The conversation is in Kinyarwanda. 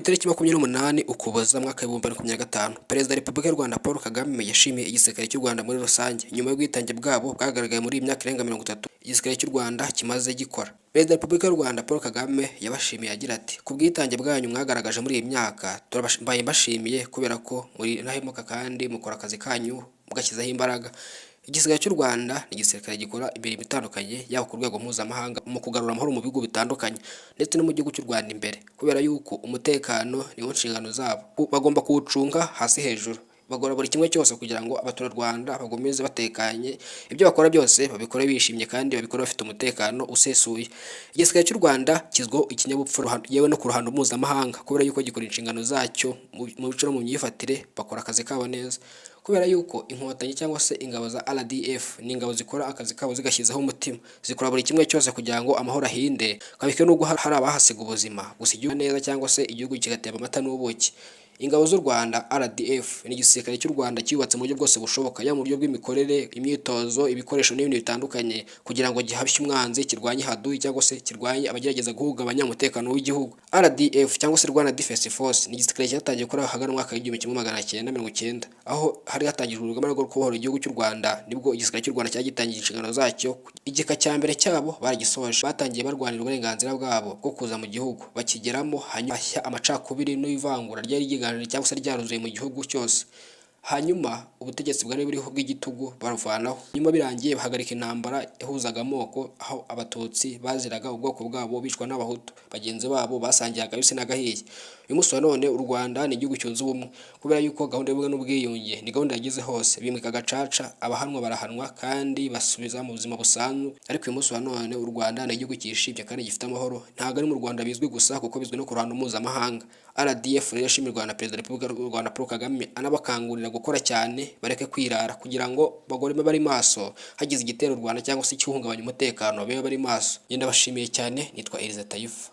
Itariki 28 Ukuboza, mwaka w'2025, Perezida wa Repubulika y'u Rwanda Paul Kagame yashimiye igisirikare cy'u Rwanda muri rusange nyuma y'ubwitange bwabo bwagaragaye muri iyi myaka irenga 30 igisirikare cy'u Rwanda kimaze gikora. Perezida wa Repubulika y'u Rwanda Paul Kagame yabashimiye agira ati: "Ku bwitange bwanyu mwagaragaje muri iyi myaka, mbaye mbashimiye kubera ko muri indahemuka kandi mukora akazi kanyu mugashyizeho imbaraga." Igisirikare cy'u Rwanda ni igisirikare gikora imirimo itandukanye, yaba ku rwego mpuzamahanga mu kugarura amahoro mu bihugu bitandukanye, ndetse no mu gihugu cy'u Rwanda imbere, kubera yuko umutekano niwo nshingano zabo, bagomba kuwucunga hasi hejuru, bakora buri kimwe cyose kugira ngo abaturarwanda bakomeze batekanye, ibyo bakora byose babikore bishimye kandi babikore bafite umutekano usesuye. Igisirikare cy'u Rwanda kizwiho ikinyabupfura yewe no ku ruhando mpuzamahanga, kubera yuko gikora inshingano zacyo mu mico no mu myifatire, bakora akazi kabo neza, kubera yuko Inkotanyi cyangwa se ingabo za RDF ni ingabo zikora akazi kabo zigashyizeho umutima, zikora buri kimwe cyose kugira ngo amahoro ahinde, kabike nubwo hari abahasiga ubuzima, gusa igihugu neza cyangwa se igihugu kigatemba amata n'ubuki. Ingabo z'u Rwanda RDF ni igisirikare cy'u Rwanda cyubatse mu buryo bwose bushoboka, yaba mu buryo bw'imikorere, imyitozo, ibikoresho n'ibindi bitandukanye, kugira ngo gihashye umwanzi, kirwanye haduyi cyangwa se kirwanye abagerageza guhungabanya umutekano w'igihugu. RDF cyangwa se Rwanda Defense Force ni igisirikare cyatangiye gukora ahagana mu mwaka w'1990, aho hari hatangijwe urugamba rwo kubohora igihugu cy'u Rwanda. Nibwo igisirikare cy'u Rwanda cyagitangiye inshingano zacyo. Igika cya mbere cyabo baragisoje, batangiye barwanira uburenganzira bwabo bwo kuza mu gihugu, bakigeramo, hanyuma amacakubiri n'ivangura ryari ryiganje cyangwa se ryaruzuye mu gihugu cyose, hanyuma ubutegetsi bwari buriho bw'igitugu baruvanaho. Nyuma birangiye bahagarika intambara yahuzaga amoko, aho Abatutsi baziraga ubwoko bwabo bicwa n'Abahutu bagenzi babo basangiye akabisi n'agahiye. Uyu munsi wa none u Rwanda ni igihugu cyunze ubumwe, kubera yuko gahunda y'ubumwe n'ubwiyunge ni gahunda yageze hose, bimika gacaca, abahanwa barahanwa kandi basubiza mu buzima busanzwe. Ariko uyu munsi wa none u Rwanda ni igihugu cyishimye kandi gifite amahoro. Ntabwo ari mu Rwanda bizwi gusa, kuko bizwi no ku ruhando mpuzamahanga. RDF rero yashimirwa na Perezida wa Repubulika y'u Rwanda Paul Kagame, anabakangurira gukora cyane, bareke kwirara, kugira ngo bagore bari maso, hagize igitero u Rwanda cyangwa se icyuhungabanya umutekano babe bari maso. Ngenda bashimiye cyane, nitwa Eliza Tayifa.